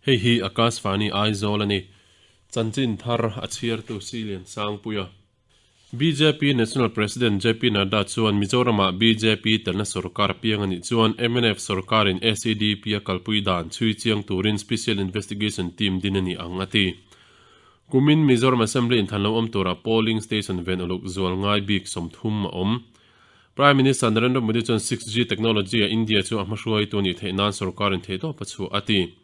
Hei hi Akashvani Aizawl a ni. Chanchin thar a chhiartu Silian Sangpuia. Bjp National President JP Nadda chuan Mizoramah bjp telna sorkar a piang a nih chuan mnf sorkarin SEDP a kalpui dan chhui chiang turin Special Investigation Team din a ni ang a ti. Kumin Mizoram Assembly inthan lo awm turah polling station ven uluk zual ngai bik 30 a awm. Prime Minister Narendra Modi chuan 6G technology-a India chu a hmahruaitu a nih theih nan sorkarin theihtawp a chhuah a ti.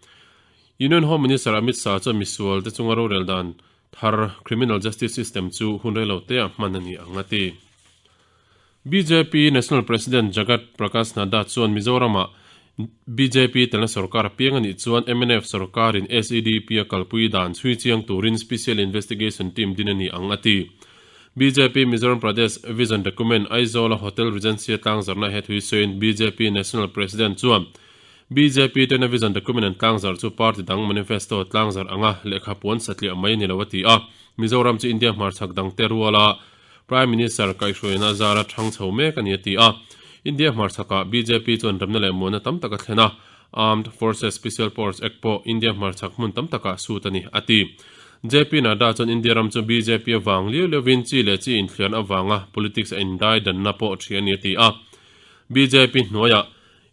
Union Home Minister Amit Shah chuan misual te chunga rorel dan thar criminal justice system chu hun rei lo teah hman a ni ang a ti. Bjp National President Jagat Prakash Nadda chuan Mizoramah bjp telna sorkar a piang a nih chuan mnf sorkarin SEDP a kalpui dan chhui chiang turin Special Investigation Team din a ni ang a ti. Bjp Mizoram Pradesh Vision Document Aizawl-a Hotel Regency-a tlangzarhna he thui sawiin bjp National President chuan Bjp tena Vision Document an tlangzarh chu party dang manifesto tlangzarh anga lehkha puan satliah mai a ni lo a ti a. Mizoram chu India hmarchhak dangte ruala Prime Minister kaihhruaina zara thang chho mek a ni a ti a. India hmarchhakah bjp chuan remna leh muanna tam tak a thlen a, Armed Forces Special Powers Act pawh India hmarchhak hmun tam takah sut a ni a ti. JP Nadda chuan India ram chu bjp avang liau liauin chi leh chi inthlian avanga politics a indai danna pawh ṭhi a ni a ti a. Bjp hnuaiah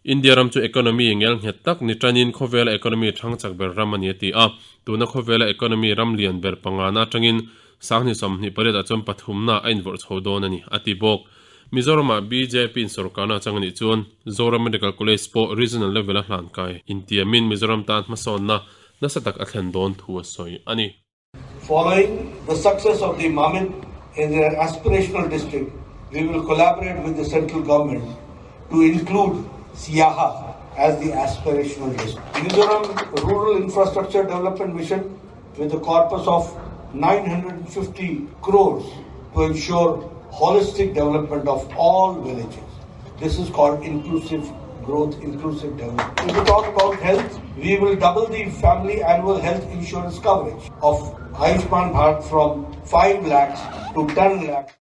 India ram chu economy ngel nghet tak ni tanin khawvela economy thang chak ber ram a ni a ti a. Tuna khawvela economy ram lian ber pangana atangin sanghnih 28 ah chuan pathumna a invawrh chho dawn a ni a ti bawk. Mizoramah bjp in sorkarna atang a nih chuan Zoram Medical College pawh regional level a hlankai intiamin Mizoram tan hmasawnna nasa tak a thlen dawn thu a sawi a ni. Following the success of the Mamit in their aspirational district, we will collaborate with the central government to include Siaha as the aspirational district. Mizoram Rural Infrastructure Development Mission with a corpus of 950 crores to ensure holistic development of all villages. This is called inclusive growth, inclusive development. If we talk about health, we will double the family annual health insurance coverage of Ayushman Bharat from 5 lakhs to 10 lakhs.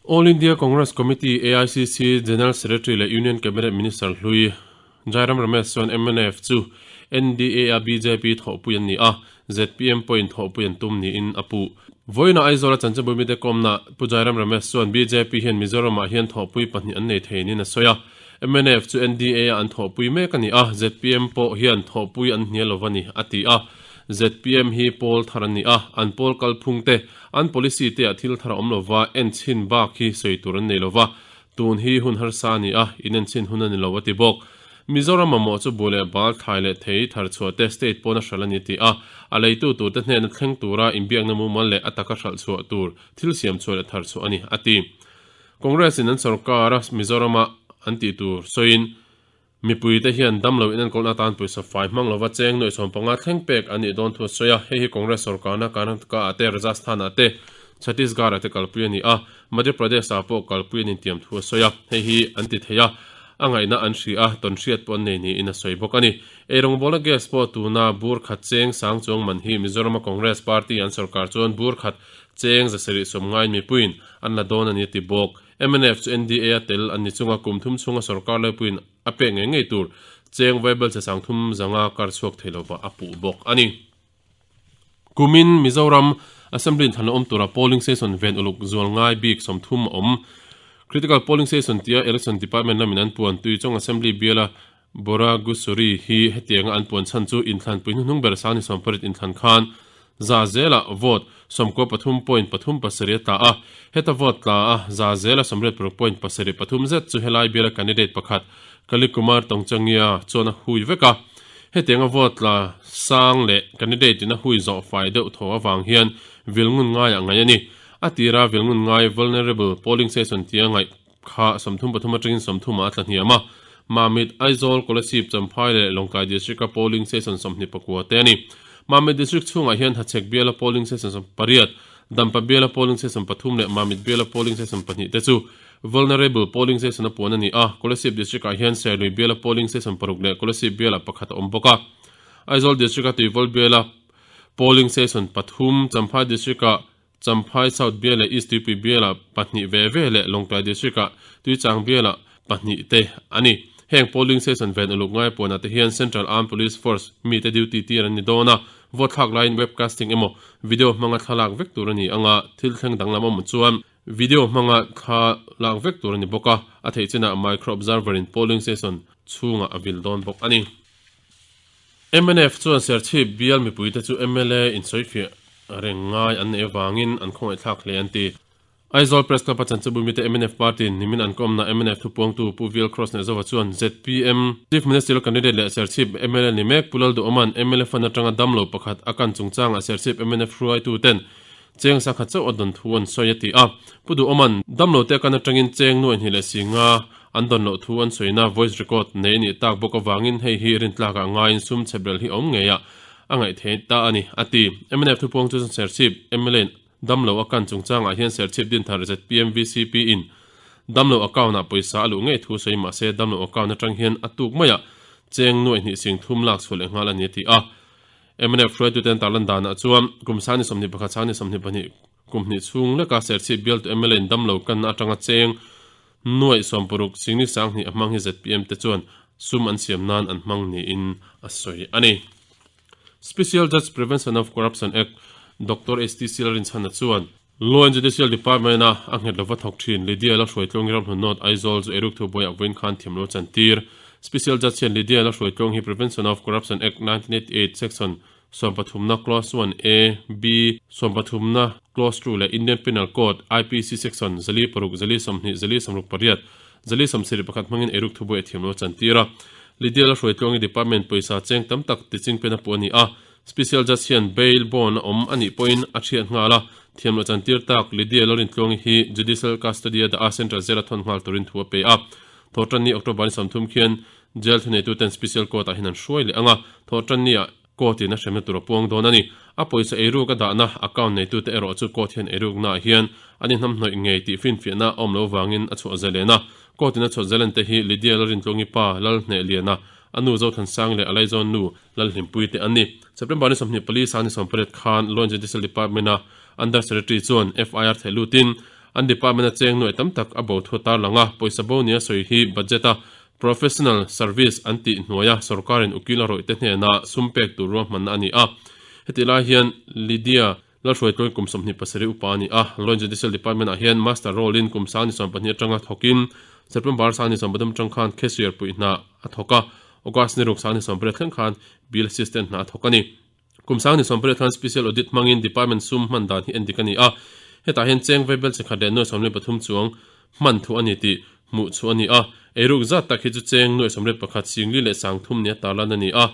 All India Congress Committee, AICC, General Secretary leh Union Cabinet Minister hlui Jairam Ramesh chuan mnf chu NDA-a bjp thawhpui an ni a, zpm pawhin thawhpui an tum niin a puh. Vawiinah Aizawla chanchinbu mite kawmna Pu Jairam Ramesh chuan bjp hian Mizoramah hian thawhpui pahnih an nei thei niin a sawi a, mnf chu NDA-a an thawhpui mek a ni a, zpm pawh hian thawhpui an hnial lo va ni, a ti a. Zpm hi pawl thar an ni a, an pawl kalphung te, an policy te ah thil thar a awm lo va, enchhin bak hi sawi tur an nei lo va, tun hi hun harsa a ni a, inenchhin hun a ni lo a ti bawk. Mizoram mamawh chu buh leh bal, thlai leh thei, thar chhuah te state pawn a hralh a ni ti a, a leitu tur te hnena thleng tura inbiakna mumal leh a taka hralh chhuah tur thil siam chhuah leh thar chhuah a ni, a ti. Congress in an sorkar a Mizoram-a an tih tur sawiin, Mipuite hian damlo inenkawlna atan pawisa fai hmang lova cheng nuaih 15 thleng pek an nih dawn thu a sawi a, hei hi Congress sorkarna Karnataka-ah te, Rajasthan-ah te, Chhattisgarh-ah te kalpui a ni a, Madhya Pradesh-ah pawh kalpui an intiam thu a sawi a, hei hi an ti thei a, a ngaihna an hria a, tawnhriat pawh an nei niin a sawi bawk a ni. Eirawngbawlna gas pawh tuna bur khat cheng sang chuang man hi Mizorama Congress party an sorkar chuan bur khat cheng zasarih sawmngaiin mipuiin an la dawn a ni a ti bawk. Mnf chu NDA a tel an ni chunga kum thum chhunga sorkar laipuiin a pek ngei ngei tur cheng vaibel che sang thum zanga kar chhuak thei lova a puh bawk a ni. Kumin Mizoram Assembly in thlan a awm tura polling station ven uluk zual ngai bik 30 a awm. Critical polling station tia Election Department lamin an puan Tuichawng Assembly biala Boragusuri hi hetianga an puan chhan chu inthlanpui hnuhnung ber Sangni 18 inthlan khan za zela vote 93.37 a tla a, heta vote tla a za zela 86.73 zet chu helai biala candidate pakhat Kalikumar Tongchangia chuan a hui vek a. Hetianga vote tla sang leh candidate in a hui zawh fai deuh tho avang hian vilngun ngaiah ngaih a ni. A tira vilngun ngai vulnerable polling station tia ngaih Kha 33 atangin 30 ah a tla hniam a, Mamit, Aizawl, Kolasib, Champhai leh Lawngtlai District-a polling station 29 te a ni. Mamit District chhungah hian Hachhek biala polling station 8, Dampa biala polling station pathum leh Mamit biala polling station pahnih te chu vulnerable polling station a puan a ni a, Kolasib District-ah hian Serlui biala polling station paruk leh Kolasib biala pakhat a awm bawk a. Aizawl District-a Tuivawl biala polling station pathum, Champhai District-ah Champhai South bial leh East Tuipui bialah pahnih ve ve leh Lawngtlai District-ah Tuichang bialah pahnih te a ni. Heng polling station ven uluk ngai puanah te hian Central Armed Police Force mite duty tir an ni dawn a, vote thlak laiin webcasting emaw video hmanga thlalak vek tur a ni ang a, thil thleng danglam awm chuan video hmanga thla lak vek tur a ni bawk a, a theih chinah micro observer in polling station chhungah a vil dawn bawk a ni. Mnf chuan Serchhip bial mipuite chu mla insawifiah reng ngai an neih avangin an khawngaihthlak hle an ti. Aizawl Press Club a chanchinbu mite mnf party in nimin an kawmna mnf thupuangtu Pu Vil Cross Nehzova chuan zpm Chief Ministerial Candidate leh Serchhip mla ni mek Pu Lalduhawma'n mla fund atanga damlo pakhat a kan chungchangah Serchhip mnf hruaituten cheng sangkhat chauh a dawn thu an sawi a ti a. Pu Duhawma'n damlo te a kan atangin cheng nuaih hnih leh si nga an dawn loh thu an sawina voice record nei a nih tak bawk avangin hei hi rintlakah ngaiin sum chheprel hi awm ngeiah a ngaihthei ta a ni a ti. Mnf thupuang chu Serchhip mla in Damlo a kan chungchangah hian Serchhip Dinthar zpm vcp in damlo account ah pawisa a luh ngei thu sawi mahse damlo account atang hian a tuk maiah cheng nuaih hnih sing thum lak chhuah leh nghal a ni a ti a. Mnf hruaituten tarlan danah chuan kum sani 21 sani 22 kum hnih chhung leka Serchhip bialtu mla in damlo kanna atanga cheng nuaih 60 singni sanghnih a hmang hi zpm te chuan sum an siam nan an hmang niin a sawi a ni. Special Judge Prevention of Corruption Act Doctor HTC Lalrinchhana chuan Law and Judicial Department a a nghet lova thawk thin Lydia Lalhruaitlung Ramhlun North Aizawl chu eiruk thu buaiah vawiin khan thiam lo chantir. Special Judge hian Lydia Lalhruaitlung hi Prevention of Corruption Act 1988 Section sawmpathumna Clause 1 A, B, sawmpathumna Clause 2 leh Indian Penal Code, IPC, Section 46, 20, 28, 71 hmangin eiruk thu buai a thiam lo chantir a. Lydia Lalhruaitluangi Department pawisa cheng tam tak tiching pen a puh a ni a. Special Judge hian bail bond a awm a nih pawhin a thiat nghal a. Thiam lo chantir tak Lydia Lalrintluangi hi Judicial Custody a dah a, Central Jail a thawn nghal turin thu a pe a. Thawhtanni October ni 30 khian Jail thuneituten Special Court ah hian an hruai leh ang a. Thawhtanni ah Court in a hremna tur a puang dawn a ni. A pawisa eiruk a dahna account neitute erawh chu court hian eiruknaah hian an inhnamhnawih ngei tih finfiahna a awm lo vangin a chhuah zalen a. Court in a chhuah zalen te hi Lydia Lalrintluangi pa Lalhnehtliana, a nu Zothansang leh a laizawn nu Lalhlimpuii te an ni. September ni 24 sang ni 18 khan Law and Judicial Department a Under Secretary chuan FIR theih lutin an department a cheng nuai tam tak a bo thu a tarlang a, pawisa bo nia sawi hi budget a Professional Service an tih hnuaia sorkarin ukil a rawihte hnena sum pek tur ruahmanna a ni a. Hetih lai hian Lydia Lalhruaitluain kum 27 upa a ni a, Law and Judicial Department ah hian Master role in kum 20 atanga thawkin September 23 atang khan Cashier puih hna a thawk a, August ni ruk 28 thleng khan Bill Assistant hna a thawk a ni. Kum 28 khan Special Audit hmangin Department sum hman dan hi endik a ni a, hetah hian cheng vaibel chikhat leh nuai 43 chuang hman thu a ni tih hmuh chhuah a ni a, eiruk zat tak hi chu cheng nuai 31 singli leh sangthum nia tarlan a ni a.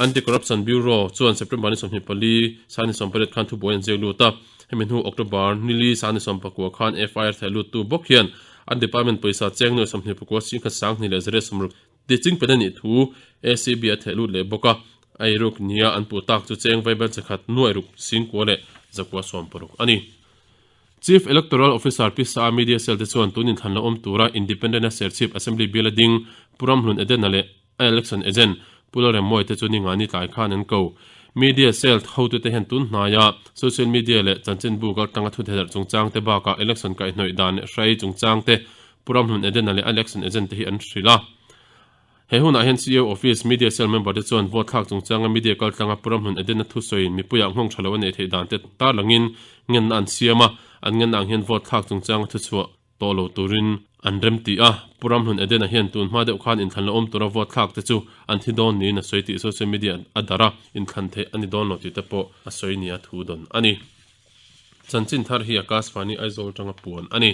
Anti-Corruption Bureau chuan September ni 24 sani 18 khan thubuai an ziak lut a, hemi hnu October ni li sani 19 khan FIR theh luttu bawk hian an department pawisa cheng nuai 29 singkhat sanghnih leh zariat sawmruk Tiching pen a nih thu ACB a theh lut leh bawk a, a eiruk nia an puh tak chu cheng vaibel chekhat nuai ruk singkua leh zakua 60 a ni. Chief Electoral Officer Pi Sa Media Cell te chuan tun inthlan la awm tura Independent a Serchhip Assembly bial a ding Pu Ramhlun Edena leh a Election Agent Pu Lalremmawi te chu ningani tlai khan an ko. Media Cell hotute hian tun hnaia social media leh chanchinbu kaltanga thuthehdarh chungchang te bakah election kaihhnawih dan leh hrai chungchang te Pu Ramhlun Edena leh Election Agent te hi an hrilh a. He hunah hian CEO Office Media Cell member te chuan vote thlak chungchanga media kaltlanga Pu Ramhlun Edena thusawiin mipuiah nghawng tha lo a neih theih dan te tarlangin ngenna an siam a, an ngenna ang hian vote thlak chungchanga thuchhuah tawh lo turin an remti a. Pu Ramhlun Edena hian tun hma deuh khan inthlan la awm tura vote thlak te chu an thi dawn niin a sawi tih social media a darh a, inthlan theih a ni dawn lo tih te pawh a sawi nia thu dawn a ni. Chanchin thar hi Akashvani Aizawl atanga puan a ni.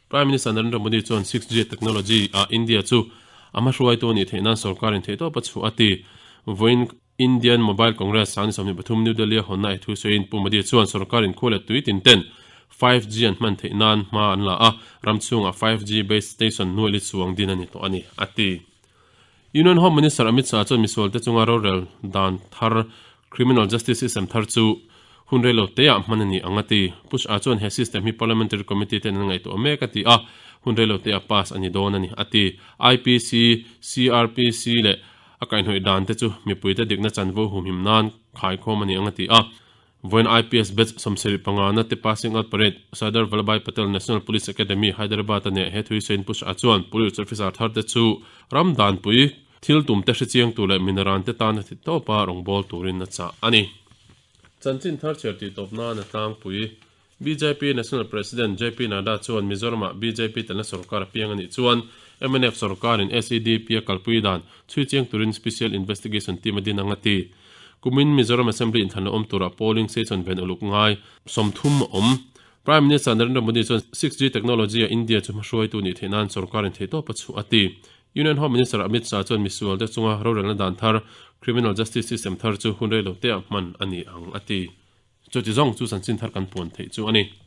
Prime Minister Narendra Modi chuan 6G technology ah India chu a hmahruaitu a nih theih nan sorkarin theihtawp a chhuah a ti. Vawiin Indian Mobile Congress sang ni 23 New Delhi a hawnna ei thu sawiin Pu Modi chuan sorkarin khua leh tui tin ten 5G an hman theih nan hma an la a, ram chhungah 5G base station nuaih li chuang din a ni tawh a ni, a ti. Union Home Minister Amit Shah chuan misualte chunga rorel dan thar Criminal Justice System thar chu hun reilo teah hman a ni ang a ti. Pu Shah chuan he system hi Parliamentary Committee ten an ngaihtuah mek a ti a, hun reilo teah pass a ni dawn a ni a ti. IPC, CrPC leh a kaihhnawih dan te chu mipuite dikna chanvo humhim nan khaikhawm a ni ang a ti a. Vawiin IPS Batch 75 na te Passing Out Parade, Sardar Vallabhbhai Patel National Police Academy, Hyderabad-a neih he thu hi sawiin Pu Shah chuan Police Officer thar te chu ram danpui thil tum te hrechiang tur leh minaran te tana thi tawpa rawngbâwl turin a chah a ni. Chanchin thar chhiar tih tawp nan a tlangpui. Bjp National President JP Nadda chuan Mizoram-ah bjp telna sorkar a piang a nih chuan mnf sorkarin SEDP a kalpui dan chhui chiang turin Special Investigation Team a din ang a ti. Kumin Mizoram Assembly inthlan la awm turah polling station ven uluk ngai 30 a awm. Prime Minister Narendra Modi chuan 6G technology-a India chu hmahruaitu nih theih nan sorkarin theihtawp a chhuah a ti. Union Home Minister Amit Shah chuan misualte chunga rorelna dan thar, Criminal Justice System thar chu hun reiloteah hman a ni ang a ti. Chuti zawng chu chanchin thar kan puan theih chu a ni.